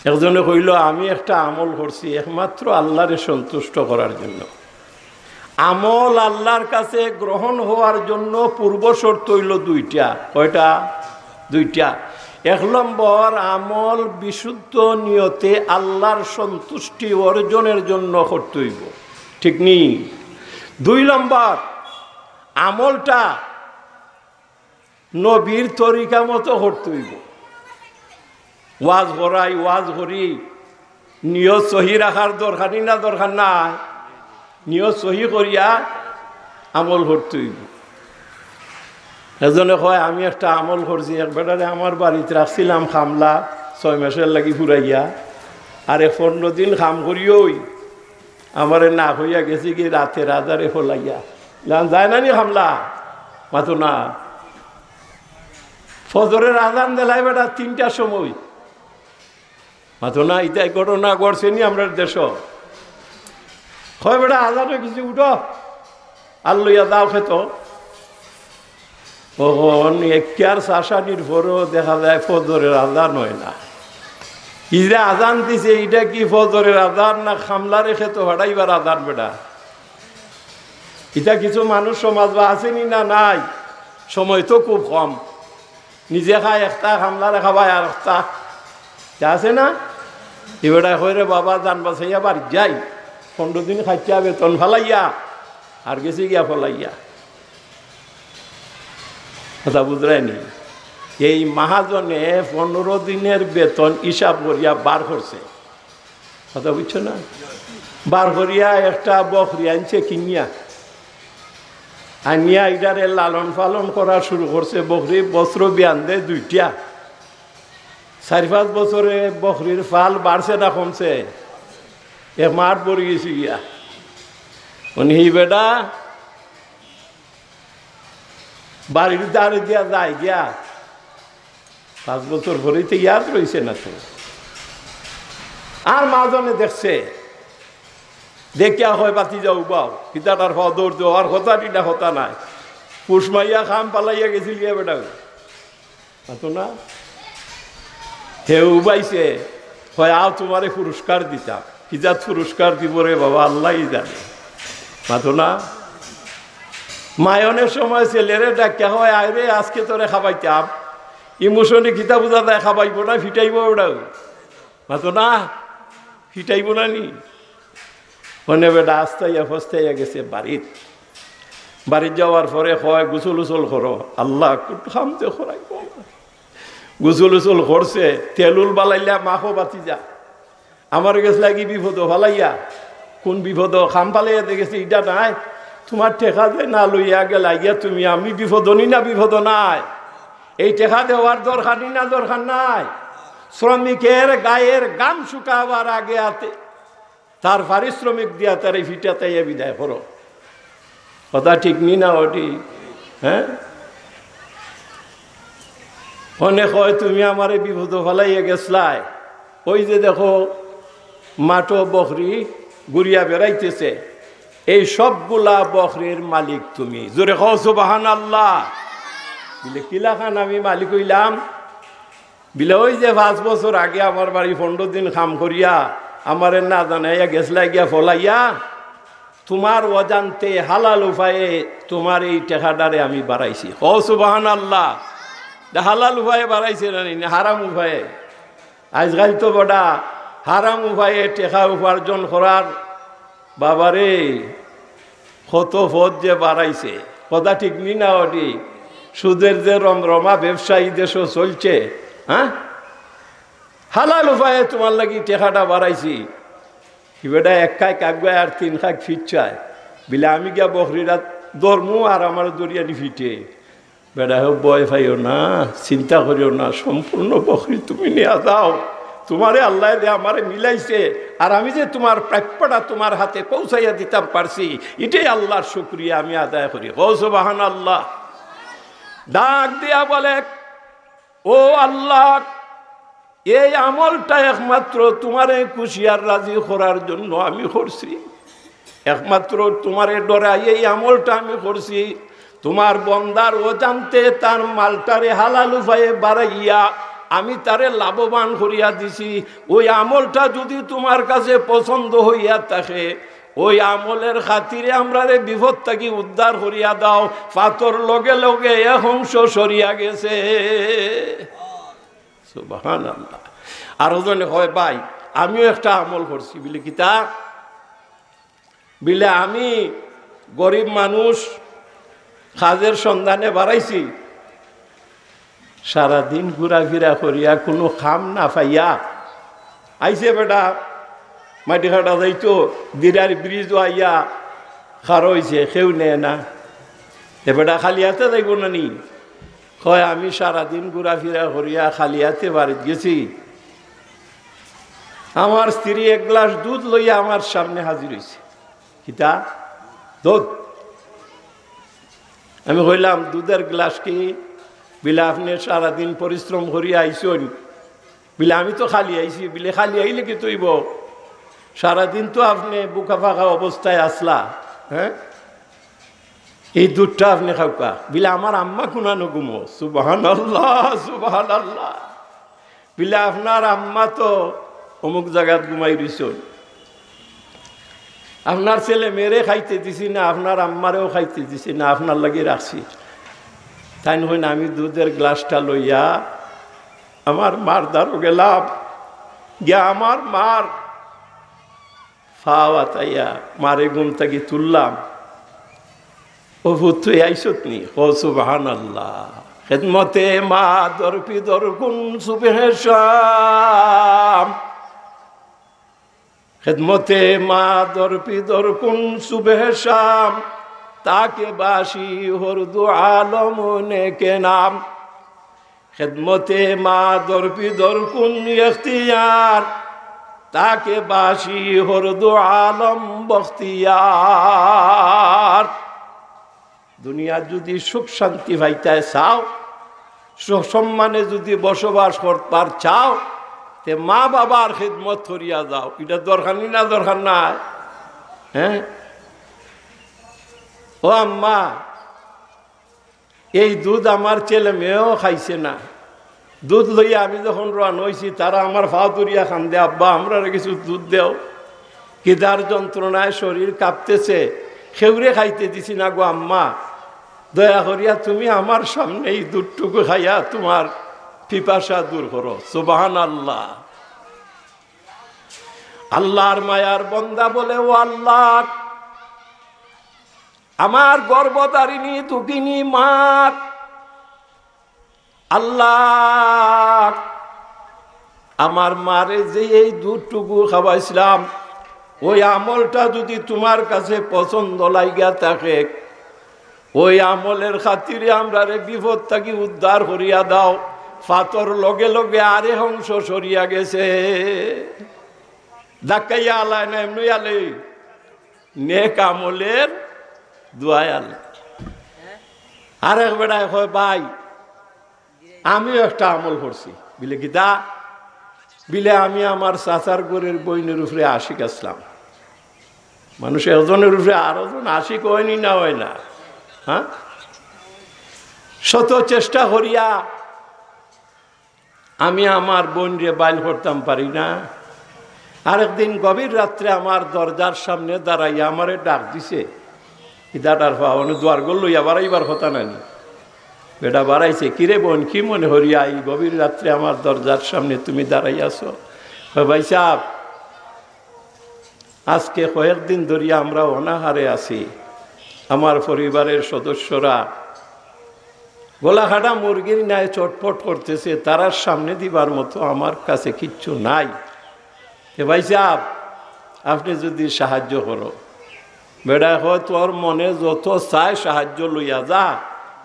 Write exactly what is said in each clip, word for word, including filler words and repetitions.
একজনে কইল, "আমি একটা আমল করছি একমাত্র আল্লাহরে সন্তুষ্ট করার জন্য।" আমল আল্লাহর কাছে গ্রহণ হওয়ার জন্য পূর্ব শর্ত হইল দুইটা। কয়টা? দুইটা। এক নম্বর, আমল বিশুদ্ধ নিয়তে আল্লাহর সন্তুষ্টি অর্জনের জন্য করতে হইব, ঠিক নি? দুই নম্বর, আমলটা নবীর তরিকা মতো করতে হইব। ওয়াজ করাই, ওয়াজ করি, নিয়ত সহি রাখার দরকার নি না দরকার নাই? নিয়ত সহি করিয়া আমল করতে হইব। এজনে কয়, "আমি একটা আমল করছি, এক বেটারে আমার বাড়িত রাখছিলাম কামলা, ছয় মাসের লাগি ফুরাইয়া, আর এক পনেরো দিন কাম করিয়াউ আমারে না কইয়া গেছে গি রাতের আধারে ফলাইয়া।" জান যায় না নি কামলা? মাতো না। ফজরের আজান দিলাই বেটা তিনটার সময়। মাতো না, ইতা ঘটনা ঘটছে নি আমরার দেশো? কয়, "বেটা, আজান অই গেছে, উঠো, আর লইয়া যাও খেতো।" অখন এখতিয়ার চাষানির পরেও দেখা যায় ফজরের আজান হয় না। ইরা আজান দিছে, ইটা কি ফজরের আজান না কামলারে খেতো ফাটাইবার আজান বেটা? ইতা কিছু মানুষ সমাজ বা আছে নি না নাই? সময় তো খুব কম। নিজে খায় একটা, কামলারে খাবায় আর একটা। তা আছে না? ই বেটায় কয়, "রে বাবা, জান বাচাইয়া বাড়িত যাই, পনেরো দিন খাইতা বেতন ফালাইয়া, আর গেছে গিয়া ফলাইয়া।" কথা বুঝরায় নি? এই মহাজনে পনেরো দিনের বেতন হিসাব করিয়া বার করছে। কথা বুঝছো না? বার করিয়া একটা বকরি আনছে কিনিয়া, আনিয়া ইটারে লালন পালন করা শুরু করছে। বকরি বছরো বিয়ান দেয় দুইটা। চাইর পাঁচ বছরে বকরির পাল বাড়ছে না কমছে? এক মাঠ ভরি গেছে গিয়া। মানে হি বেটা বাড়ির দ্বারে দিয়া যায় গিয়া, পাঁচ বছর পরেই তো ইয়াদ রইছে না তো। আর মহাজনে দেখছে, দেখিয়া কয়, "বাতি যাও বাও, কিতাটার পাও দৌড় দেও, আর কথা নি না কথা নাই।" পুষ মাইয়া কাম ফালাইয়া গেছিল গিয়া বেটা। মাতো না? হে উবাইছে, কয়, "আও, তুমারে পুরস্কার দিতাম।" কিজাত পুরস্কার দিব রে বাবা, আল্লাহই জানে। মাতো না? মায়নের সময় ছেলেরে ডাকিয়া কয়, "আয় রে, আজকে তোরে খাবাইতাম।" ইমোশনে কিতা বুঝা যায়, খাবাইবো না ফিটাইবো ওটাও? মাতো না? ফিটাইবো না নি? মানে বেটা আস্তাইয়া ফস্তাইয়া গেছে বাড়িত। বাড়িত যাওয়ার পরে কয়, "গোসল উসল করো।" আল্লাহ, কোন কাম যে করাইবো। গোসল উসল করছে, তেল উল বালাইলা, মাখো বাতি যা। আমার গেছ লাগি বিপদ ফালাইয়া, কোন বিপদ? কাম ফালাইয়া দে গেছে, ইটা নাই। তুমার টেকা যে না লইয়া গেলা গিয়া তুমি, আমি বিপদ নি না বিপদ নাই? এই টেকা দেওয়ার দরকার নি না দরকার নাই? শ্রমিকের গায়ের ঘাম শুকাবার আগে আতে তার পারিশ্রমিক দিয়া তারে ফিটাইয়া বিদায় করো। কথা ঠিক নি না ওটি? হ্যাঁ, মনে কয় তুমি আমারে বিপদ ফালাইয়া গেছলায়। ওই যে দেখো, মাঠো বকরি ঘুরিয়া বেড়াইতেছে, এই সবগুলা বকরির মালিক তুমি। জোরে কও সুবহানাল্লাহ। বলে, "কিলাখান আমি মালিক হইলাম?" বলে, "ওই যে পাঁচ বছর আগে আমার বাড়ি পনেরো দিন কাম করিয়া আমারে না জানাইয়া গেছলায় গিয়া ফলাইয়া, তুমার অজান্তে হালাল উপায়ে তুমার এই টেকাটারে আমি বাড়াইছি।" কও সুবহানাল্লাহ। দে হালাল উপায়ে বাড়াইছে না নি, না হারাম উপায়ে? আইজকাইল তো বেটা হারাম উপায়ে টেকা উপার্জন করার, বাবারে, কত পথ যে বাড়াইছে। কথা ঠিক নি না ওটি? সুদের যে রমরমা ব্যবসা ই দেশো চলছে, হ্যাঁ? হালাল উপায়ে তুমার লাগি টেকাটা বাড়াইছি। ই বেটা এক খাইক আগুয়ায় আর তিন খাইক ফিরছায়। বলে, "আমি গিয়া বকরিটা ধরমু আর আমারে ধরিয়া নি ফিটে।" বেটা, হে ভয় পাইও না, চিন্তা করিও না, সম্পূর্ণ বকরি তুমি নিয়া যাও। তুমারে আল্লায় যে আমারে মিলাইছে, আর আমি যে তুমার প্রাপ্যটা তুমার হাতে পৌঁছাইয়া দিতাম পারছি, ইটাই আল্লাহর শুকরিয়া আমি আদায় করি। কও সুবহানাল্লাহ। ডাক দিয়া বলে, "ও আল্লাহ, এই আমলটা একমাত্র তুমারে খুশি আর রাজি করার জন্য আমি করছি, একমাত্র তুমারে ডরাই এই আমলটা আমি করছি। তুমার বন্দার অজান্তে তার মালটারে হালাল উপায়ে বাড়াইয়া আমি তারে লাভবান করিয়া দিছি। ওই আমলটা যদি তুমার কাছে পছন্দ হইয়া থাকে, ওই আমলের খাতিরে আমরারে বিপদ থাকি উদ্ধার করিয়া দাও। পাথর লগে লগে এক অংশ সরিয়া গেছে। সুবহানাল্লাহ। আরো জনে কয়, "ভাই, আমিও একটা আমল করছি।" বিলে, "কিতা?" বিলে, "আমি গরিব মানুষ, কাজের সন্ধানে বারাইছি, সারাদিন ঘুরাফিরা করিয়া কুনু কাম না পাইয়া আইছে বেটা, মাটি কাটা যাইতো, দিরার ব্রিজও আইয়া খাড়া অইছে, কেউ নেয় না। এ বেটা খালি আতে যাইবো না নি?" কয়, "আমি সারাদিন ঘুরাফিরা করিয়া খালি আতে বাড়িত গেছি, আমার স্ত্রী এক গ্লাস দুধ লইয়া আমার সামনে হাজির অইছে।" "কিতা? দুধ?" আমি কইলাম, "দুধের গ্লাস কি?" বিলে, "আপনে সারাদিন পরিশ্রম করিয়া আইছইন।" বিলে, "আমি তো খালি আইছি।" বিলে, "খালি আইলে কিতা অইবো? সারাদিন তো আপনে বুকা ফাকা অবস্থায় আছলা, হ্যাঁ? এই দুধটা আপনে খাউক্কা।" বিলে, "আমার আম্মা কুনানো ঘুমো?" সুবহানাল্লাহ, সুবহানাল্লাহ। বিলে, "আপনার আম্মা তো অমুক জাগাত ঘুমাই রইছইন। আপনার ছেলে মেয়েরে খাইতে দিছি না, আপনার আম্মারেও খাইতে দিছি না, আপনার লাগি রাখছি।" তাইন কইন, "আমি দুধের গ্লাসটা লইয়া আমার মার দ্বারো গেলাম, গিয়া আমার মার পাও আতাইয়া মারে ঘুম থাকি তুললাম।" "ও পুত, তুই আইছত নি?" কও, "সুবহানাল্লাহ।" খেদমতে মা দরপি দরকুন সুবহে শাম, খেদমতে মা দরপি দরকুন সুবহে শাম, তাকে বাসি হর দু আলম নেকে নাম। খেদমতে মা দরপি দরকুন এখতিয়ার, তাকে বাসি হর দু আলম বখতিয়ার। দুনিয়াত যুদি সুখ শান্তি পাইতায় চাও, সসম্মানে যুদি বসবাস করবার চাও, তে মা বাবার খেদমত করিয়া যাও। ইটা দরকার নি না দরকার নাই? হ্যাঁ, ও আম্মা, এই দুধ আমার ছেলে মেয়েও খাইছে না। দুধ লইয়া আমি যখন রওয়ানা অইছি, তারা আমার পাও ধরিয়া কান্দে, "আব্বা, আমরারে কিছু দুধ দেও, খিদার যন্ত্রণায় শরীর কাঁপতেছে, কেউরে খাইতে দিছি না গো আম্মা, দয়া করিয়া তুমি আমার সামনে এই দুধটুকু খাইয়া তুমার পিপাসা দূর করো।" সুবহানাল্লাহ। আল্লাহর মায়ার বন্দা বলে, "ও আল্লাহ, আমার গর্ভধারিণী দুঃখিনী মা, আল্লাহ, আমার মারে যে এই দুধটুকু খাওয়াইছিলাম, ওই আমলটা যুদি তুমার কাছে পছন্দ লাগিয়া থাকে, ওই আমলের খাতিরে আমরারে বিপদ থাকি উদ্ধার করিয়া দাও।" পাথর লগে লগে আরেক অংশ সরিয়া গেছে। ধাক্কাইয়া আলায় না, এমনি আলে, নেক আমলের দোয়ায় আলে। আরেক বেটায় কয়, "ভাই, আমিও একটা আমল করছি।" বিলে, "কিতা?" বিলে, "আমি আমার চাচার ঘরের বইনের উপরে আশিক আছলাম।" মানুষ একজনের উপরে আরো জন আশিক অয় নি না অয় না? হ্যাঁ, শত চেষ্টা করিয়া আমি আমার বইনরে বাইল করতাম পারি না। আরেকদিন গভীর রাত্রে আমার দরজার সামনে দাঁড়াইয়া আমারে ডাক দিছে। ইদাটার পা, মানে, দুয়ার ঘর লইয়া বাড়াইবার কথা নানি। বেটা বাড়াইছে, "কিরে বইন, কি মনে করিয়া এই গভীর রাত্রে আমার দরজার সামনে তুমি দাঁড়াইয়া আছো?" কয়, "ভাইসাব, আজকে কয়েকদিন ধরিয়া আমরা অনাহারে আছি। আমার পরিবারের সদস্যরা গলাকাটা মুরগির ন্যায় চটপট করতেছে, তারার সামনে দিবার মতো আমার কাছে কিচ্ছু নাই। তে ভাইসাব, আপনে যুদি সাহায্য করো।" বেটায় কয়, "তোর মনে যত চায় সাহায্য লইয়া যা,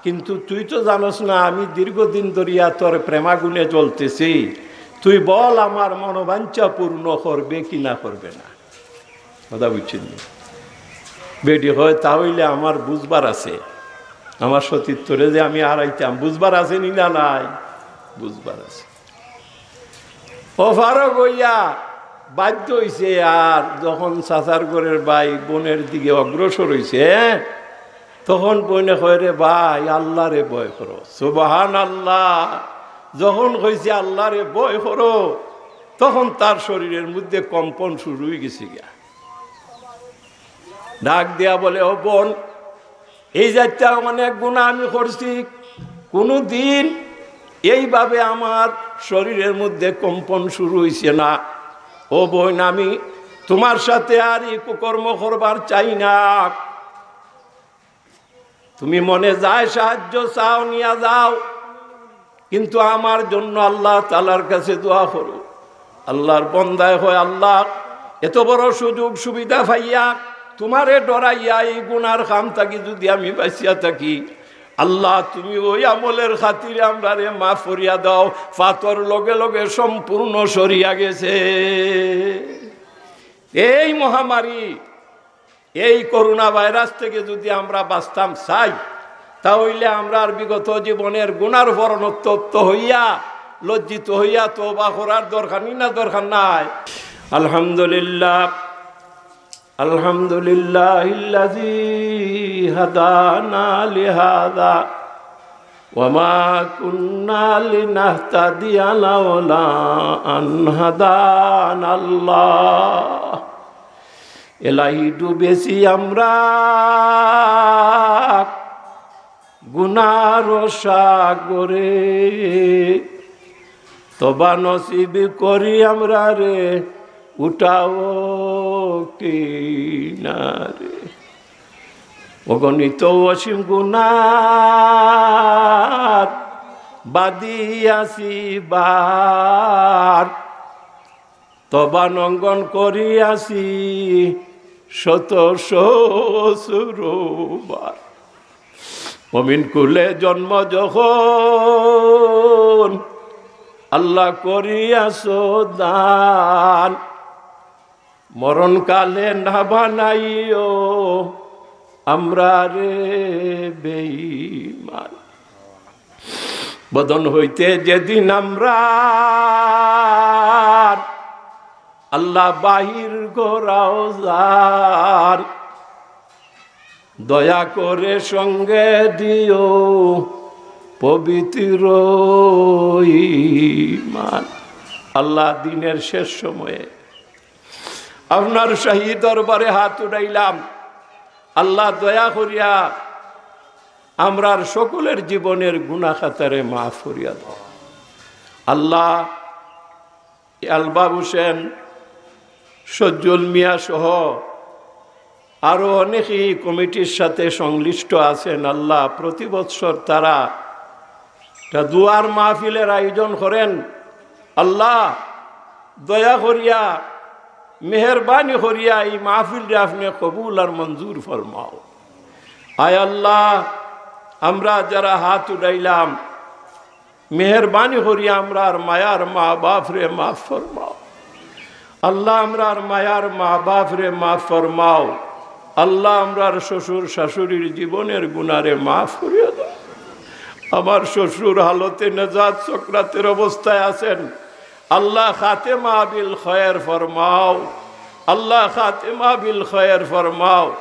কিন্তু তুই তো জানোস না আমি দীর্ঘদিন ধরিয়া তোর প্রেমাগুনে জ্বলতেছি। তুই বল, আমার মনোবাঞ্ছা পূর্ণ করবে কি না করবে না?" কথা বুঝছইন নি? বেটি কয়, "তা অইলে আমার বুঝবার আছে, আমার সতীত্বরে যে আমি হারাইতাম, বুঝবার আছে নি না নাই?" বুঝবার আছে। অপারগ অইয়া বাধ্য অইছে, আর যখন চাচার ঘরের ভাই বইনের দিকে অগ্রসর অইছে, তখন বইনে কয়, "রে ভাই, আল্লাহরে ভয় করো।" সুবহানাল্লাহ। যখন কইছি আল্লাহরে ভয় করো, তখন তার শরীরের মধ্যে কম্পন শুরু হয়ে গেছে গিয়া। ডাক দিয়া বলে, "ও বোন, এই জাতীয় অনেক গুনাহ আমি করছি, কোনো দিন এইভাবে আমার শরীরের মধ্যে কম্পন শুরু হইছে না। ও বোন, আমি তোমার সাথে আর এই কুকর্ম করবার চাই না। তুমি মনে যায় সাহায্য চাও, নিয়া যাও, কিন্তু আমার জন্য আল্লাহ তাআলার কাছে দোয়া করো।" আল্লাহর বন্দায় কয়, "আল্লাহ, এত বড় সুযোগ সুবিধা পাইয়া, তোমারে ডরাইয়া এই গুনার কাম থাকি যদি আমি বাঁচিয়া থাকি, আল্লাহ, তুমি ওই আমলের খাতিরে আমরারে মাফ করিয়া দাও।" পাথর লগে লগে সম্পূর্ণ সরিয়া গেছে। এই মহামারী, এই করোনা ভাইরাস থেকে যদি আমরা বাঁচতাম চাই, তা হইলে আমরার বিগত জীবনের গুনার পর অনুতপ্ত হইয়া, লজ্জিত হইয়া তওবা করার দরকার নি না দরকার নাই? আলহামদুলিল্লাহ, আলহামদুলিল্লাহিল্লাযী হাদানা লিহাযা ওয়া মা কুন্না লিনাহতাদিয়া লাওলা আন হাদানাল্লাহ। এলাহি, ডুবেছি আমরা গুনার সাগরে, তওবা নসিব করি আমরারে উঠাও কিনারে। অগণিত অসীম গুনার বাদী আছি বার, তওবা লঙ্ঘন করিয়াছি শত সহস্র বার। মমিন কুলে জন্ম যখন আল্লাহ করিয়াছো দান, মরণকালে না বানাইও আমরারে বেঈমান। বদন হইতে যেদিন আমরার আল্লাহ বাহির করাও যান, দয়া করে সঙ্গে দিও পবিত্র ঈমান। আল্লাহ, দিনের শেষ সময়ে আপনার শাহী দরবারে হাত উঠাইলাম। আল্লাহ, দয়া করিয়া আমরার সকলের জীবনের গুনাহ খাতারে মাফ করিয়া দাও। আল্লাহ, আলবাব হোসেন, সজ্জল মিয়া সহ আরো অনেকেই কমিটির সাথে সংশ্লিষ্ট আছেন। আল্লাহ, প্রতি বৎসর তারা একটা দোয়ার মাহফিলের আয়োজন করেন। আল্লাহ, দয়া করিয়া, মেহেরবানি করিয়া এই মাহফিলরে আপনি কবুল আর মঞ্জুর ফরমাও। আয় আল্লাহ, আমরা যারা হাত উঠাইলাম, মেহেরবানি করিয়া আমরার মায়ার মা বাপরে মাফ ফরমাও। আল্লাহ, আমরার মায়ার মা বাপরে মাফ ফরমাও। আল্লাহ, আমরার শ্বশুর শাশুড়ির জীবনের গুনারে মাফ করিয়া দাও। আমার শ্বশুর হালতে নেজাত সকরাতের অবস্থায় আছেন। আল্লাহ, খাতেমা বিল খয়ের ফরমাও। আল্লাহ, খাতেমা বিল খয়ের ফরমাও।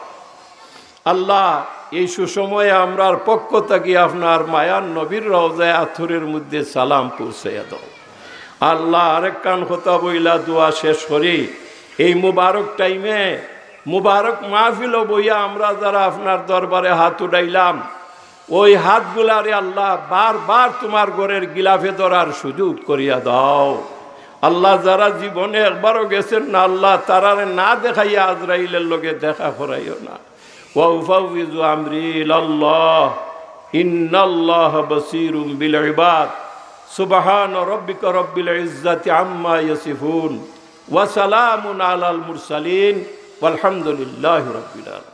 আল্লাহ, এই সুসময়ে আমরার পক্ষ থাকি আপনার মায়ার নবীর রওজায়ে আতহরের মধ্যে সালাম পৌঁছাইয়া দাও। আল্লাহ, আরেকখান কথা বইলা দোয়া শেষ করি। এই মুবারক টাইমে, মুবারক মাহফিলো বইয়া আমরা যারা আপনার দরবারে হাত উঠাইলাম, ওই হাতগুলারে আল্লাহ বারবার তোমার ঘরের গিলাফে ধরার সুযোগ করিয়া দাও। আল্লাহ, যারা জীবনে একবারও গেছেন না, আল্লাহ, তারারে না দেখাইয়া আজরাইলের লগে দেখা করাইও না। وأفوض أمري إلى الله إن الله بصير بالعباد. سبحان ربك رب العزة عما يصفون وسلام على المرسلين والحمد لله رب العالمين.